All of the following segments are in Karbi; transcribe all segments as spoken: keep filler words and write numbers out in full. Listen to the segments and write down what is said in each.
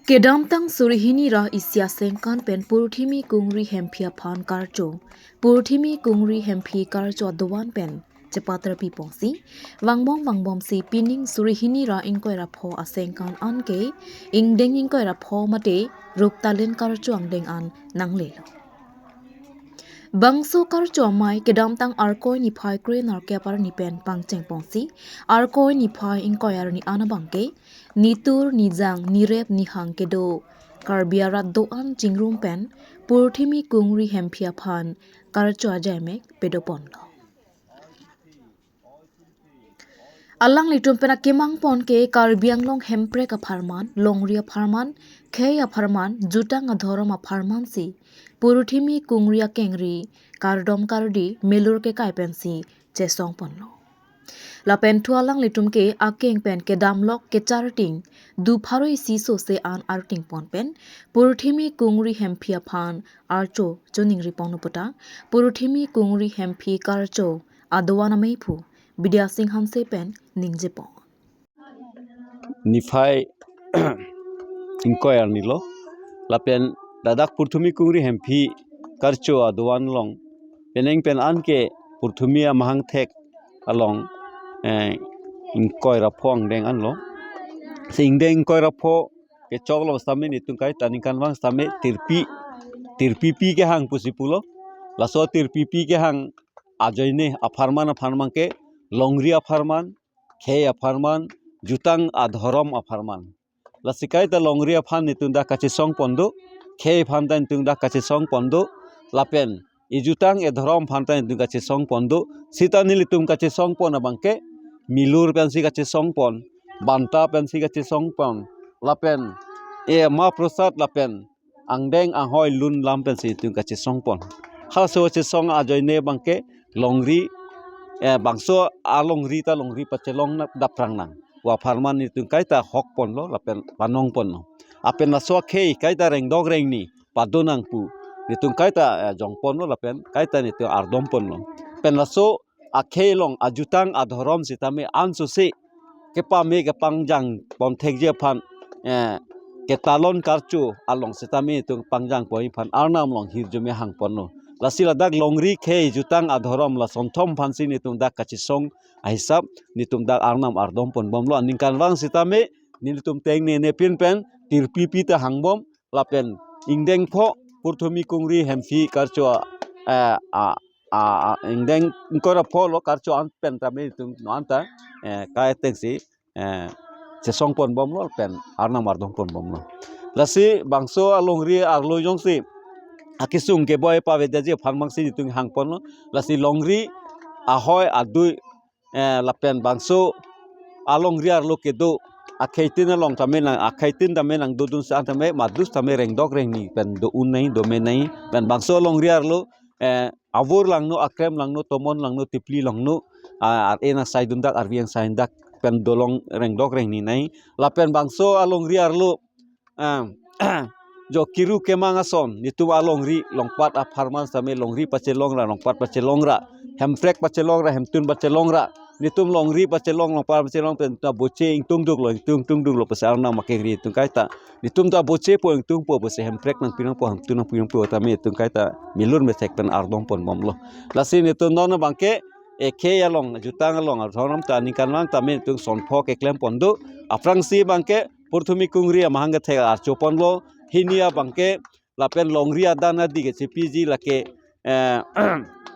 Kedamtang suri hini ra isi asengkan pen Purthimi Kungri Hemphi aphan karcho, Purthimi Kungri Hemphi karcho adovan pen chepaterpi pongsi, vangbom vangbomsi pining suri hini ra ingkoi ra pho asengkan anke ingdeng ingkoi ra pho mate Ruptalin karcho angdeng an nanglelo. Bangso karcho amei kedamtang Arkoi niphai kre-nerkep arni pen pangcheng pongsi, Arkoi niphai ingkoi arni an abangke nitur nijang nirep nihang kedo Karbi arat do-an chingrum pen Purthimi Kungri Hemphi aphan karcho ajaimek pedoponlo. Alanglitum pen akemang pon ke Karbi Anglong hemprek apharman, longri apharman, khei apharman, jutang adhorom apharman si Purthimi Kungri akengri, kardom kardi, milur kekai pensi chesong ponlo. Lapen thu alanglitum ke akeng pen kedam lok kecharting, du pharo isi sose an arting pon pen Purthimi Kungri Hemphi aphan archo choningri ponlo puta, Purthimi Kungri Hemphi karcho adovan ameiphu Bidya Sing Hanse pen ningje pon. Niphai ingkoi arni lo. Lapen ladak Purthimi Kungri Hemphi karcho adovan along penang pen anke Purthimi amahang thek along, eh, ingkoi ra pho angdeng anlo. Si ingdeng ingkoi ra pho kechoklo sitame netum kaita ningkanvang sitame tirpi, tirpipi kehang pusi pulo. Laso tirpipi kehang ajoine apharman apharman ke longri apharman, khei apharman, jutang adhorom apharman. Lasi kaita longri aphan netum dak kachesong pon do, khei aphan ta netum dak kachesong pon do, lapen ejutang edhorom aphan ta netum kachesong pon do, sita nelitum kachesong pon abangke milur pensi kachesong pon, banta pensi kachesong pon, lapen e ma prosad lapen angdeng ahoi lun lam pensi netum kachesong pon. Halaso chesong ajoine abangke longri, eh, bangso alongri ta longri pachelong na daprang nang pu apharman netum kaita hok ponlo lapen panong ponlo. Lapen laso akhei kaita rengdok rengni padonang pu netum kaita, eh, jong ponlo lapen kaita netum ardom ponlo. Pen laso akhei along ajutang adhorom sitame ansose kepame kepangjang pon thekji aphan, eh, ketalon karcho along sitame netum pangjang pon aphan Arnam along hirjume hang ponlo. Lasi ladak longri khei jutang adhorom lason thom aphansi netum dak kachesong ahisap netum dak Arnam ardom ponbomlo. Aningkanvang sitame nelitum tengne ne pin pen tirpipi ta hangbom lapen ingdeng pho Purthimi Kungri Hemphi karcho, eh, a, a, a, ingdeng ingkoi ra pho lo karcho an pen tame netum non ta, eh, kai tengsi, eh, chesong ponbomlo pen Arnam ardom ponbomlo. Lasi bangso alongri arlo jongsi akesung keboi pavedetji aphan bangsi netum hang ponlo. Lasi longri ahoi adui, eh, lapen bangso alongri arlo kedo akheitin along tame nang, akheitin tame nangdodun sa tame madus tame rengdok rengni pen do un nai, dome nai, pen bangso alongri arlo, eh, avur langno, akrem langno, tomon langno, tipli langno, ah, ar-e nangsaidun dak, arvi angsaidun dak pen dolong rengdok rengni nai. Lapen bangso alongri arlo, ah, jo kiru kemang ason netum alongri longpat apharman sitame longri pachelong ra, longpat pachelong ra, hemprek pachelong ra, hemtun pachelong ra, netum longri pachelong, longpat pachelong pen ta boche ingtungduklo, ingtung tungduklo pusi Arnam akengri netum kaita netum ta bochepo ingtungpo pusi hemprek nangpi nangpo, hemtun nangpi nangpo tame netum kaita milur methek pen ardom ponbomlo. Lasi netum non abangke ekhei along, jutang along, adhorom ta ningkanvang tame netum son pho keklem pon do. Aphrangsi abangke Purthimi Kungri amahang kethek archo ponlo, hini abangke lapen longri adan adi kechepiji lake, eh,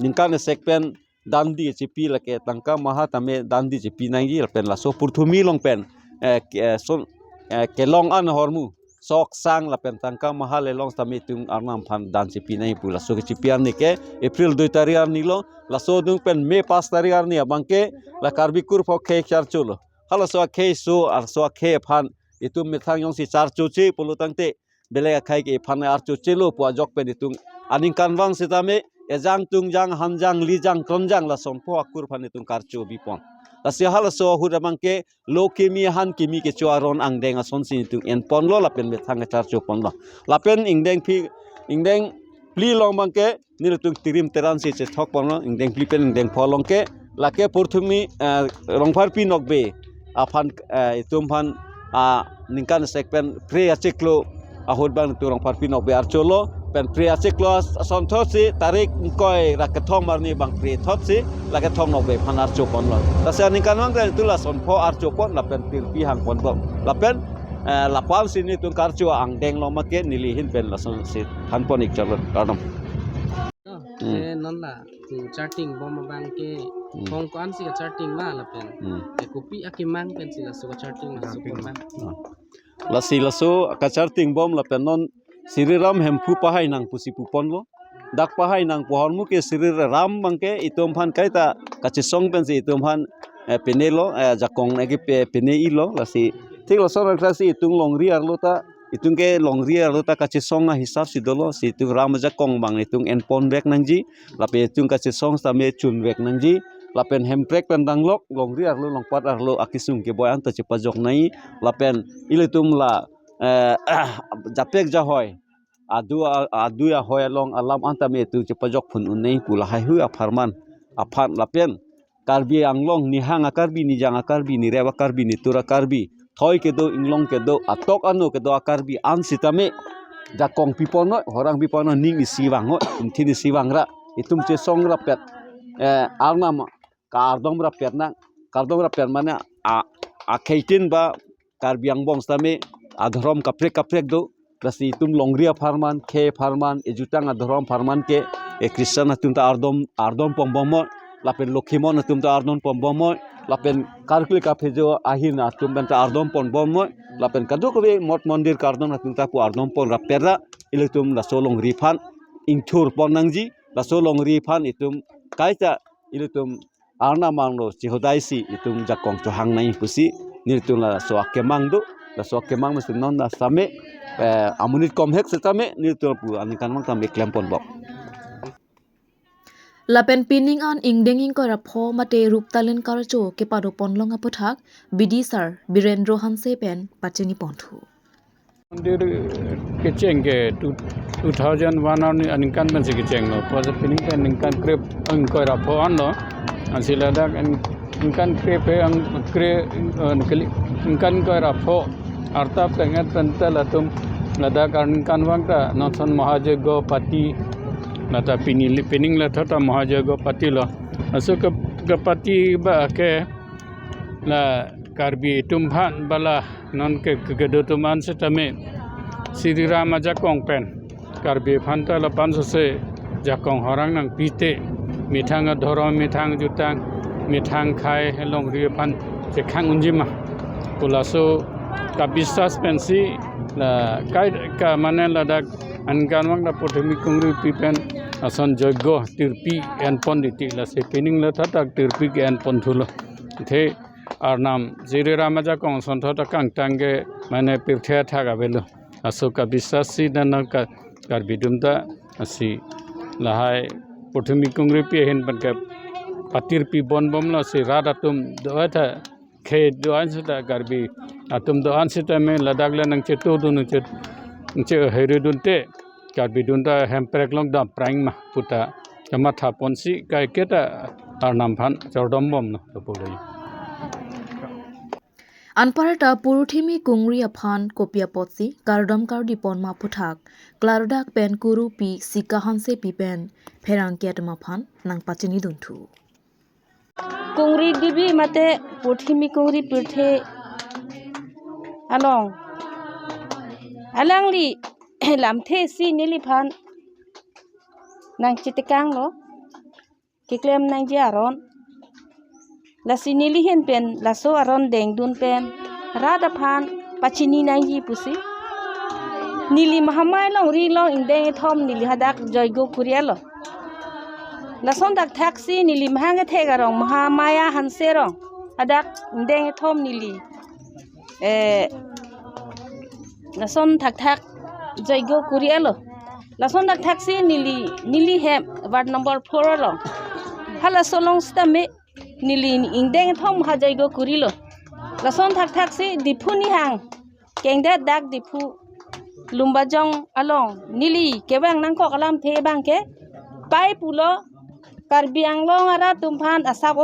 ningkan esek pen dandi chepi lake tangka maha tame dandi chepi nangji lapen laso Purthimi along pen, eh, ke-, eh, son, eh, kelong an ahormu sok sang lapen tangka maha lelong tame netum Arnam aphan dan chepi nangji pu laso kechepi arni ke April dui tarik arni lo. Laso adung pen May pas tarik arni abangke la Karbi kur pho khei charcho lo. Halaso akhei so, laso akhei aphan itum methang jongsi charchoche pulo tangte belek akhei ke aphan archochelo pu ajok pen itum aningkanvang sitame ejang tungjang hanjang lijang kronjang lason pho akur aphan itum karcho bipon. Lasi halaso ahut abangke lo kimi han kimi kecho aron angdeng asonsi itum en ponlo lapen methang charcho ponlo. Lapen ingdeng phi, ingdeng phli along abangke nelitum tirim teran si chethok ponlo, ingdeng phli pen ingdeng pho along ke lake Purthimi, eh, Rongpharpi Nokbe aphan, eh, itum aphan aningkan sek pen phre achiklo ahut bang Rongpharpi Nokbe archolo, pen phre achiklo as-, asonthotsi tarik ingkoi ra kethom arni bang phre thotsi la kethom Nokbe aphan archo ponlo. Lasi aningkanvang ta itum lason pho archo pon lapen tirpi hang ponbom. Lapen, eh, lapu-ansi nelitum karcho angdeng lo make neli ahin pen lasonsi than pon-ik chalo. Kardom. Oh, Hmm. eh, non la, hmm, charting bom abang ke, Hmm. hong ko-ansi kacharting ma lapen. Hmm. Eh, kopi akemang pensi laso kacharting laso Charting. Bom abang. Ah. Lasi laso kacharting bom lapen non Shri Ram Hemphu pahai nang pusi pu ponlo. Dak pahai nang pu ahormu ke Shri Ram abang ke itum aphan kaita kachesong pensi itum aphan, eh, pinelo, eh, jakong agi pe-, pine-ilo, lasi. Thik lason aklasi itum longri arlo ta, itum ke longri arlo ta kachesong ahisap si dolo, si itum Ram ajakong abang itum en ponvek nangji, lapen itum kachesong sitame chunvek nangji, lapen Hemprek pen danglok, longri arlo longpat arlo akesung keboi anta chepajok nangji, lapen ilitum la, eh, japek jahoi, adu a-, adui ahoi along alam anta me itum chepajok phun un nangji pu lahai hui apharman aphan lapen Karbi Anglong nihang a-Karbi, nijang a-Karbi, nirep a-Karbi, nitur a-Karbi, thoi kedo, inglong kedo, atok ano kedo a-Karbi an sitame jakong pi ponnoi, horang pi ponnoi, ning isi vangnoi, ingthin isi vangra, itum chesong rappet, eh, Arnam kardom rappet nang, kardom rappet mane a, akheitin ba Karbi angbong sitame adhorom kaprek kaprek do, lasi itum longri apharman, khei apharman, ejutang adhorom apharman ke, e Christian atum ta ardom, ardom ponbomnoi, lapen Lokhimon atum ta ardom ponbomnoi, lapen karkli kaphejo ahin atum pen ta ardom ponbomnoi, lapen kadokave mot mondir kardom atum ta pu ardom pon rappet ra, ilitum laso longri aphan ingthur pon nangji, laso longri aphan itum kaita ilitum Arnam angno chihodaisi itum jakong chohang nangji pusi nelitum laso akemang do, laso akemang mesti non na sitame, eh, amonit komhek sitame nelitum pu aningkanvang tame klem ponbom. Lapen pining an ingdeng ingkoi ra pho mate rup talen karcho kepado ponlong aputhak B D sir Birendra Hanse pen pachini ponthu. Mondir kecheng ke two, two thousand one an, aningkan pensi kechenglo. Pusi pining pen ningkan krep ingkoi ra pho anlo. Ansi ladak an, ningkan krep he ang kre, eh, kali, ningkan ingkoi ra pho arta penget pen ta latum ladak aningkanvang ta non ason Mahajogo Pati, lata pini, pining lata ta Mahajogo Pati lo. Aso ke, ke Pati ba ke la Karbi atum aphan ba la non ke, ke, kedo atum an sitame Shri Ram ajakong pen Karbi aphan ta lapu-an sose jakong horang nangpi te, methang adhorom, methang jutang, methang khei, longri aphan chekhang unji ma pu laso kabiswas pensi la kai ka mane ladak aningkanvang ta Puthimi Kungripi pen ason jogo tirpi en pon titi, lasi pining lata ta tirpi ke en ponthulo. The Arnam Shri Ram ajakong asonthot akangtang ke mane pirthe athak avelo. Aso kabiswas si nana ka, Karbi atum ta asi lahai Puthimi Kungripi ahin pen ke patirpi ponbomlo, si rat atum do-an ta, khei do-an sita, Karbi atum do-an sitame ladak le nangchetudun, nangche, nangcheheridun te Karbi atum ta Hemprek along dam prang ma pu ta kamatha ponsi kaiketa Arnam aphan chordom bomlo, to pulo. Anparta Puthimi Kungri aphan kopi apotsi kardom kardi pon ma aputhak Klardak pen Kurupi Sika Hansepi pen pherangke atum aphan nangpachini dunthu. Kungri Devi mate Puthimi Kungri pirthe along alangli lamthe si neliphan nangchitekanglo, keklem nangji aron. Lasi neli ahin pen laso aron dengdun pen rat aphan pachini nangji pusi neli Mahamaya longri along ingdeng ithom neli hadak joigo kuri-etlo. Lason thakthak si neli mahang kethek arong Mahamaya Hanse arong hadak ingdeng ithom neli, eh, lason thakthak joigo kuri-etlo. Lason thakthak si neli, neli hem ward number four arong, halaso along sitame neli ingdeng ithom ha joigo kurilo. Lason thakthak si Diphu nihang kengdet dak Diphu Lumbajong along neli kevang nangkok alamthe abang ke pai pulo, Karbi Anglong arat atum aphan asap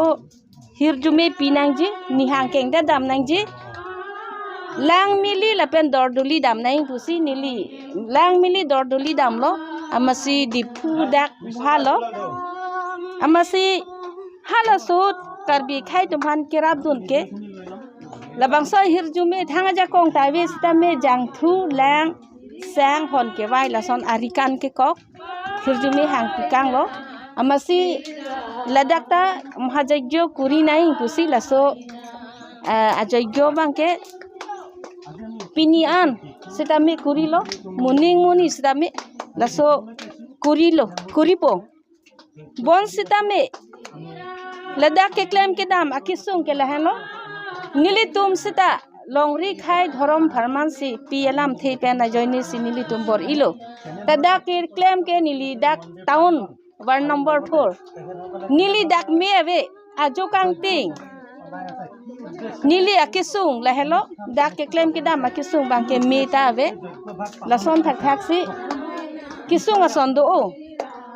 ahirjume pi nangji, nihang kengdet dam nangji. Langmili lapen Dordoli dam nangji pusi neli Langmili Dordoli damlo, amatsi Diphu dak bhalo, amatsi hala ahut Karbi akhei atum aphan kerapdun ke. Labangso ahirjume thang ajakong ta ave sitame jangthu, lang, sang, hon kevai lason ari kan kekok ahirjume hang pikanglo. Amatsi ladak ta mahajoigyo kuri nangji pusi laso, eh, ajoigyo abang ke pini an sitame kurilo, moning moni sitame laso kurilo, kuripo. Bonsitame ladak keklem kedam akesung ke lahenlo. Nelitum sita longri akhei dhorom apharmansi pi alamthe pen ajoinesi nelitum bor-ilo. Ladak keklem ke neli dak town ward number four. Neli dak me ave, ajo kangting. Neli akesung lahenlo, dak keklem kedam akesung abang ke me ta ave. Lason thakthaksi kesung ason do-o.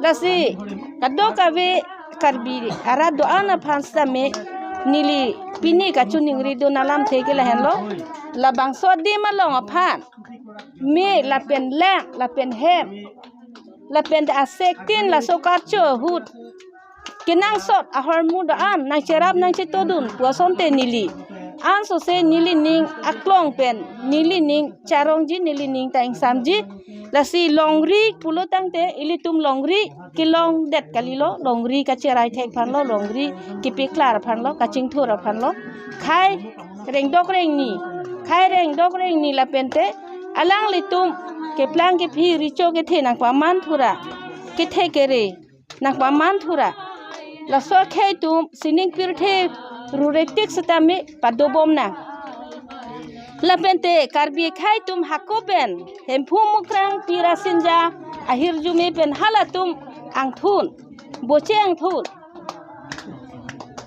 Lasi kadokave Karbi arat do-an aphan sitame neli pini kachoningridun alamthe ke lahenlo. Labangso adim along aphan me lapen lang lapen hem lapen ta asek tin laso karcho ahut kenangsot ahormu do-an nangcherap nangchetodun pu asonte neli ansose nelining aklong pen nelining charongji, nelining ta ingsamji. Lasi longri pulo tangte ilitum longri kelongdet kalilo, longri kacherai thek aphanlo, longri kepeklar aphanlo, kachingthur aphanlo. Akhei rengdok rengni, akhei rengdok rengni lapen te alanglitum keplang kephi, recho kethe nangpaman thura, kethe kere nangpaman thura. Laso akhei atum sining pirthe rurek tik sitame padobom nang. Lapen te Karbi akhei atum hako pen Hemphu Mukrang Pira Sinja ahirjume pen halatum angthun, boche angthun,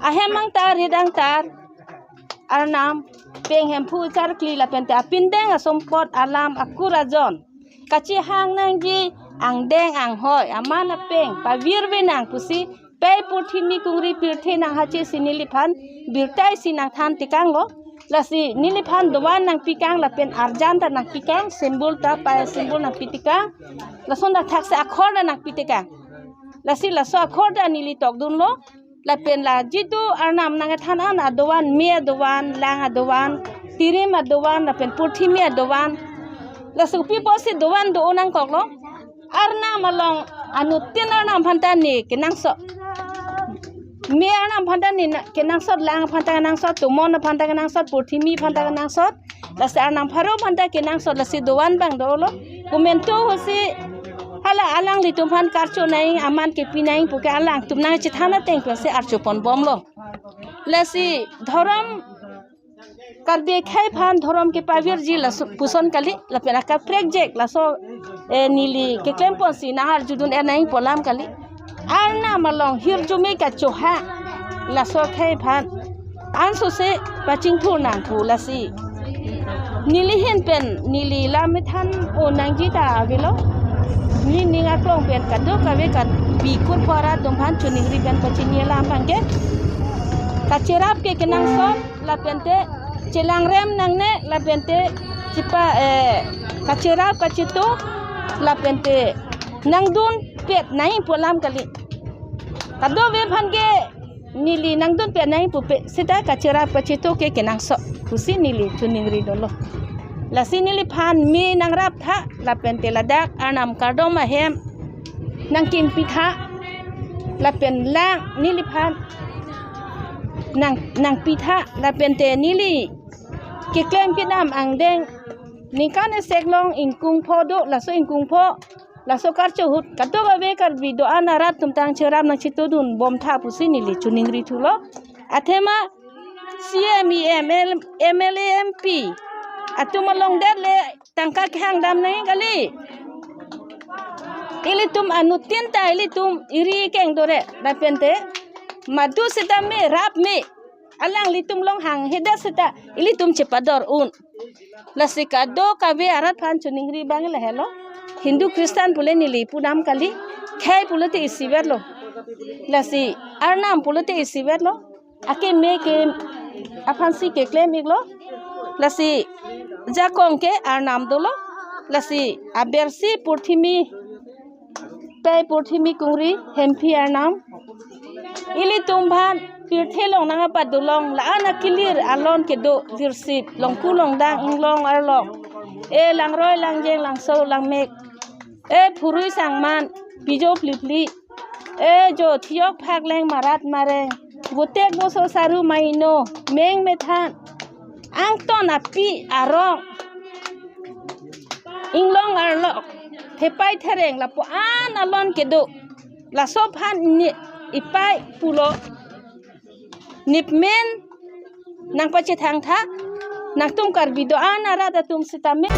ahem angtar, rit angtar, arnam, peng, Hemphu, charkli lapen te apindeng asompot, alam, akur ajon kachehang nangji, angdeng anghoi, aman apeng pavirve nang pusi pei purthimi kungri pirthe nanghache si neliphan birta isi nangthan tekanglo. Lasi neliphan dovan nangpikang lapen arjan ta nangpikang, symbol ta, pai symbol nangpitekang. Lason ta thaksi akhor ta nangpitekang. Lasi laso akhor ta neli tokdunlo. Lapen la jitu arnam nangkethan an adovan, me adovan, lang adovan, tirim adovan, lapen purthimi adovan. Laso pi pusi dovan do-o nangkoklo. Arnam along anuttin arnam aphan ta ne kenangsot. Me arnam aphan ta ne na-, kenangsot, lang aphan ta kenangsot, tomon aphan ta kenangsot, purthimi aphan ta kenangsot. Lasi arnam pharo aphan ta kenangsot, lasi dovan abang dolo. Komantu ahutsi hala alanglitum aphan karcho nangji, aman kepi nangji puke alangtum nangchethan ateng pusi archopon bomlo. Lasi dhorom, Karbi akhei aphan dhorom kepavirji laso puson kali, lapen akaprek jek laso, eh, neli keklemponsi nang arjudun-et nangji pu alam kali. Arnam along hirjume kachohang laso akhei aphan ansose pachingthur nangpo lasi. Neli ahin pen neli lam methan-o nangji ta avelo. Nening aklong pen kadokave Karbi kurpho arat atum aphan choningri pen pachini alam abang ke kacherap ke kenangsot, lapen te chelangrem nangne, lapen te chepa, eh, kacherap kacheto, lapen te nangdunpet nangji pu alam kali. Kadokave aphan ke neli nangdunpet nangji pupe seta kacherap kacheto ke kenangsot pusi neli choningri dunlo. Lasi neliphan me nangrap tha, lapen te ladak arnam kardom ahem nangkimpi tha, lapen lang neliphan nang, nangpi tha, lapen te neli keklem kedam angdeng ningkan isi along ingkung pho do, laso ingkung pho, laso karcho ahut kadokave Karbi do-an arat atum ta nangcherap nangchetodun bom tha pusi neli choningri thulo. Athema C M, E M, M L A, M P atum along det le tangka kehang dam nangji kali. Ilitum anuttin ta ilitum eri keng dore, lapen te madu seta me rap me alanglitum along hanghedet seta ilitum chepador un. Lasi kadokave arat aphan choningri abang lahelo. Hindu Christian pule neli pudam kali, khei pulote isivetlo. Lasi arnam pulote isivetlo. Akeme ke aphansi keklem iklo. Lasi Jakong ke arnam dolo, lasi abersi Purthimi, pai Purthimi Kungri Hemphi arnam. Ilitum aphan pirthe along nangpapadolong la-an akilir alon kedo, virsip, longku longdang, inglong arlok, e langroi langjeng, langso langmek, e phurui sangman, pijo phliphli, e jo thiyok phakleng marat mareng, votek voso saru maino, meng methan, angton api arong, inglong arlok, thepai thereng lapu-an alon kedo, laso aphan ne ipai pulo, nipmen nangpachethang tha, nangtum Karbi do-an arat atum sitame.